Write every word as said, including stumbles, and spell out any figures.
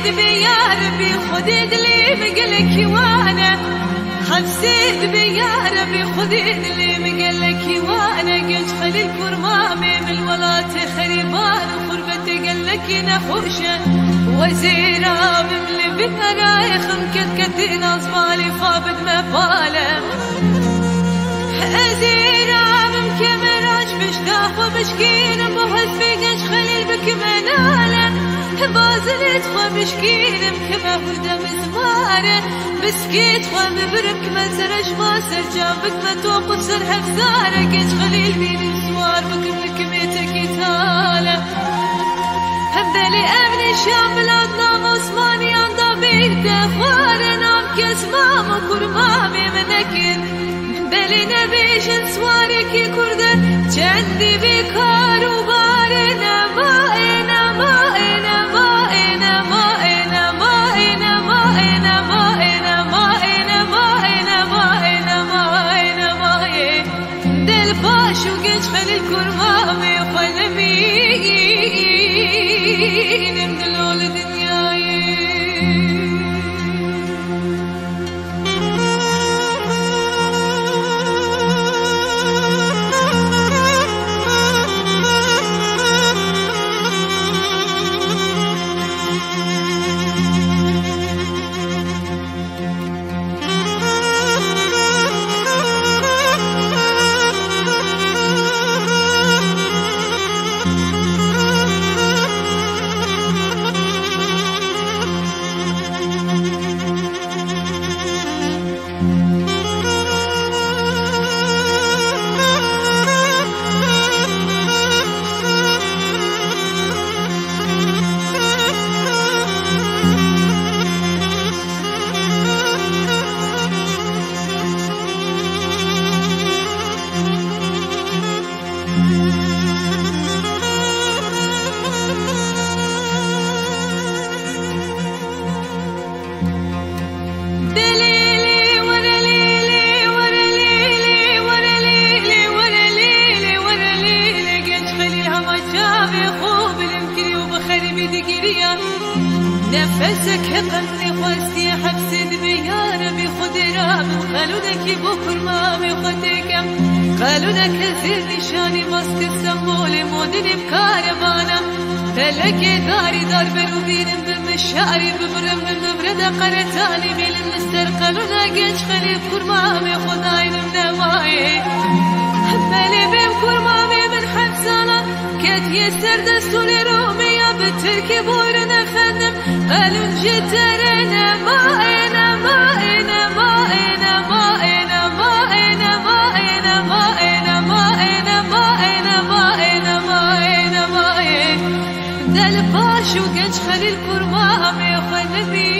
Dibê ya Rebî Xwedê dilê min gelekî wan e. Hepsê dibê ya Rebî Xwedê dilê min gelekî wan e. Genç Xelîl kurmamê min li welatê xerîban û xurbetê gelekî nexweş e. Wezêra bim li bin erayê xim ket ketê nazbalî fa bidme pale. Ez ê rabim kemeraş pişta xwe bişkînim bo hespê genç Xelîl bikime nale. Bazinê xwe bişkînim kime hûrde mizmare. Biskê xwe bibirim kime sereşma sercan bikime toq û ser hevzare. Genç Xelîl bînim siwar bikim li kimê tekî tale. Hem belê ev nîşan bila di nav osmaniyan da bîte xware. Nav kes mam û kurmamê min nekin. Belê nebêjin siwarekî kurd e, çendî vê kar û barê nema, ê nema, ê nema, ê nema, ê nema, ê nema, ê nema, ê nema, ê nema, ê nema, ê nema, ê nema, ê nema, ê. Del paş û genç Xelîl kurmamê xwe nemînim dilol dinyayê. Nefesek heqem nexwestiye hepsê dibê ya Rebî Xwedê rabim qelûnekî bo kurmamê xwe têkem. Qelûneke zêr nîşanî maske sembolê modinê bi karebana. Pelekê darî dar ber û bînim bi mişarî bibirim bi mivrede qeretanî bîlim li ser qelûna genç Xelîl kurmamê xwe daynim nemayê. Belê bêm kurmamê min heft salan ketiye ser destûrê Romê ya bi tirkî buyurun efendim. Qelûn ji te re nema, ê nema, ê nema, ê nema, ê nema, ê nema, ê nema, ê nema, ê nema, ê nema, ê nema, ê nema, ê nema, ê. Del paş û genç Xelîl kurmamê xwe nemîn.